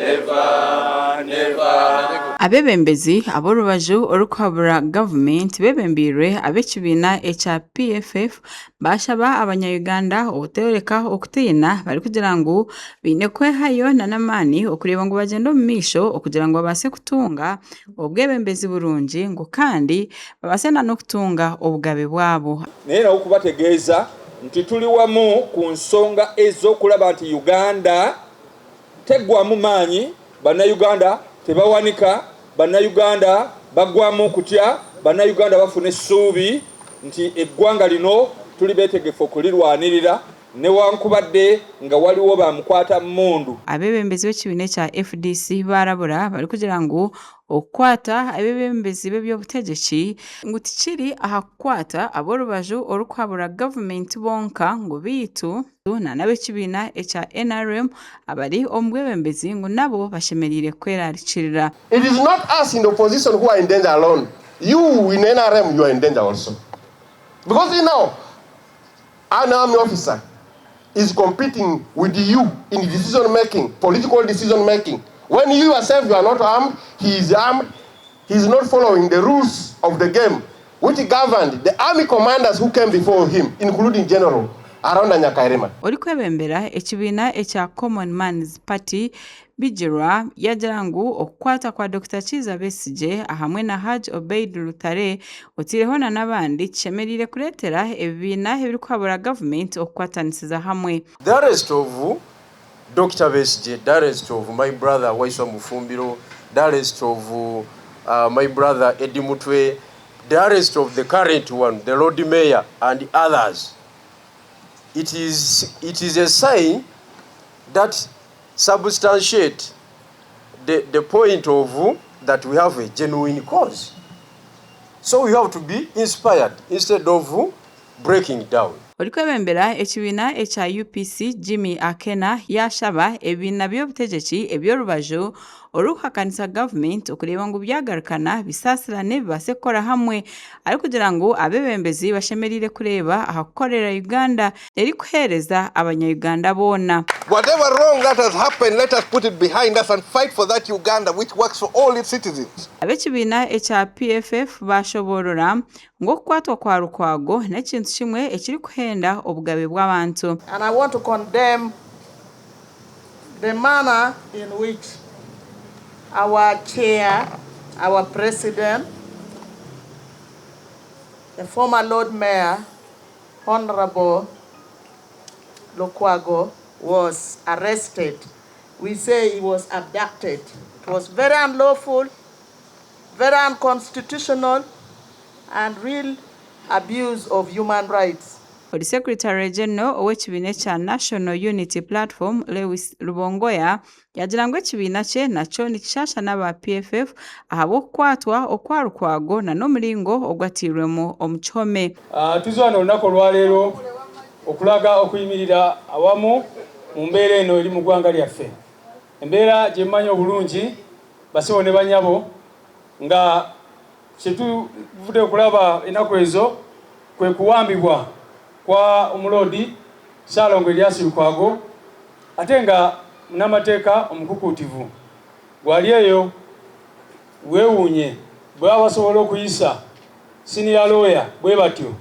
Never, never. Abeebembezi ab'orubaju orurikuhabura gavumenti beebembeirwe ab'ekibiina ekya PFF baashaba abanya-Uganda obuteyoreka okutiina barikugira ngu baine kwehayo n'amaani okureeba ngu bagyenda omu maisho okugira ngu babaase kutunga obwebembezi burungi ngu kandi babaase n'okutunga obugabe bwabo. Naye nabo kubategeeza nti tuli wamu ku nsonga ez'okulaba nti Uganda teggwamu maanyi, Bannayuganda tebawanika, Bannayuganda baggwamu okutya, Bannayuganda bafuna essuubi nti eggwanga lino tuli beetegefu okulirwanirira newankubadde nga waliwo ba mukwata mmundu. Abeebembezi b'ekibiina ekya FDC baarabura barikugira ngu okukwata abeebembezi b'eby'obutegyeki ngu tikiri aha kukwata ab'orubaju orurikuhabura gavumenti bonka ngu beitu n'ab'ekibiina ekya NRM abari omu bwebembezi ngu nabo bashemereire kwerarikirira. It is not us in the opposition who are in danger alone. You in NRM, you are in danger also. Because you know, an army officer is competing with you in decision making, political decision making. When you yourself you are not armed, he is armed, he is not following the rules of the game which governed the army commanders who came before him, including General Aronda Nyakairima. Orikwebembera ekibiina ekya Common Man's Party, Bigirwa yaagira ngu okukwata kwa Dokita Kiiza Besigye ahamwe na Hajj Obeid Lutale otaireho na n'abandi kishemereire kureetera ebibiina ebirikuhabura gavumenti okukwatanisiza hamwe. The arrest of Dokita Besigye, the arrest of my brother Waiswa Mufumbiro, the arrest of my brother Eddie Mutwe, the arrest of the current one, the Lord Mayor and others, it is a sign that substantiate the point of that we have a genuine cause. So we have to be inspired instead of breaking down. Orikwebembera ekibiina ekya UPC Jimmy Akena yaashaba ebibiina by'obutegyeki eby'orubaju orurikuhakanisa gavumenti okureeba ngu byagarukana bisaasirane bibaase kukora hamwe arikugira ngu abeebembezi bashemereire kureeba aha kukorera Uganda erikuheereza abanya-Uganda boona. Whatever wrong that has happened, let us put it behind us and fight for that Uganda which works for all its citizens. Ab'ekibiina ekya PFF baashoboorora ngu okukwatwa kwa Lukwago n'ekintu kimwe ekirikuhenda obugabe bw'abantu. And I want to condemn the manner in which our chair, our president, the former Lord Mayor, Honorable Lukwago, was arrested. We say he was abducted. It was very unlawful, very unconstitutional, and real abuse of human rights. Ori Secretary General ow'ekibiina ekya National Unity Platform Lewis Rubongoya yaagira ngu ekibiina kye nakyo nikishaasha n'aba PFF ahabw'okukwatwa okwa Lukwago na n'omuringo ogwatairwemu omu kihome. Tuzze wano olunaku olwaleero okulaga okuyimirira awamu mu mbeera eno eri mu ggwanga lyaffe, embeera gye mumanyi obulungi, basebo ne banyabo, nga kyetuvudde okulaba ennaku ezo kwe kuwambibwa kwa omuloodi Ssaalongo Erias Lukwago, ate nga munnamateeka omukukuutivu gwali eyo. Weewuunye bwe baba basobola okuyisa senior lawyer bwe batyo,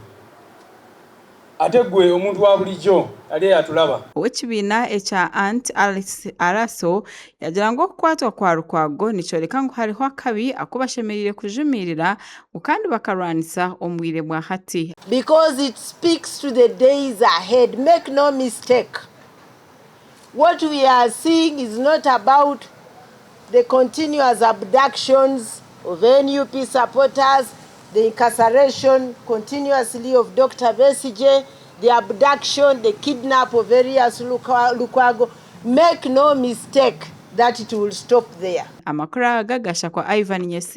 ate ggwe omuntu wa bulijjo ali eyo atulaba. Ow'ekibiina ekya Ant Alice Araso yaagira ngu okukwatwa kwa Lukwago nikyoreka ngu hariho akabi aku bashemereire kujumirira ngu kandi bakarwanisa omu bwire bwa hati. Because it speaks to the days ahead. Make no mistake. What we are seeing is not about the continuous abductions of NUP supporters, the incarceration continuously of Dr. Besigye, the abduction, the kidnap of Erias Lukwago. Make no mistake that it will stop there. Amakuru aga gashakwa Ivan Nyesiga.